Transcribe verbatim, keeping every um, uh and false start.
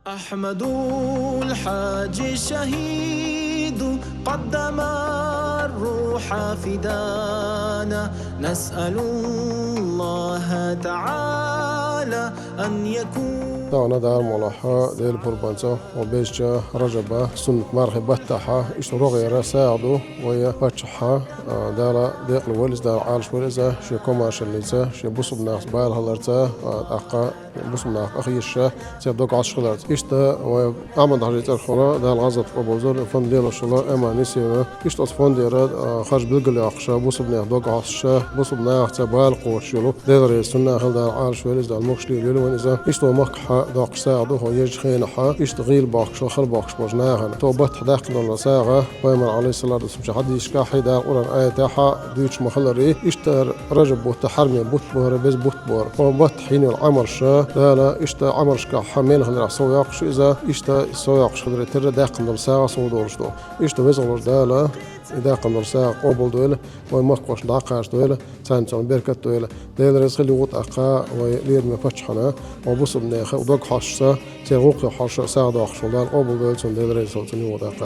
أحمد الحاج الشهيد قدم الروح فدانا، نسأل الله تعالى أن يكون. Тахана Дала мукъ лахь, Дела пурбанца, ва безача Ражаба суннат мархий баттахь, иштта рогӀера сагӀа ду вай паччахьа, а, Дала декъала вализ, Дала Ӏалаш вализ, шен комаьршаллица, шен бусулба нахаца бала хиларца, а, тӀаккха бусулба нах къахьийша, церан дог хьош хиларца. Иштта вай Ахьмад-Хьажий цӀерхура, Дала гӀазот къобалдойла, фонд лелош йола Эман Исина. Иштта оцу фондера, а, харж билгалйоккхуш, бусулба нехан дог хьош, бусулба нахаца бала кхочуш йола. Дела реза цунна хила, Дала Ӏалаш вализ, Дала могаш лелойла вайна иза. Иштта вай махкахь доккхуш сагӀа ду хӀокху езачу хенахь, иштта гӀийла бохкуш, хала бохкуш болчу нахана. Тхо баттахь даьккхина долу сагӀа, Пайхамар, Ӏалайхиссалату вассалам, хьадисашкахь, Дала Къуръан аятехь дуьйцуш ма-хиллара, иштта Ражаб бутт хьараме бутт бара, беза бутт бара. Хьо баттахь хьийна йолу Ӏамалш, Дала иштта Ӏамалшкахь мел хиларх сов йоккхуш иза, иштта сов йоккхуш хиларе терра даьккхина долу сагӀа сов долуш ду. Иштта Веза волчу Дала и даьккхина долу сагӀа къобалдойла, вайн махкахошна дӀакхачадойла, царна цунна беркат дойла. Дела реза хила юха тӀаккха вай лераме паччахьна, вай бусулба нехан дог хьош, церан гӀуллакхе хьош сагӀа доккхуш волу Дала къобалдойла цунна, Дела реза хуьлда цунна юха тӀаккха.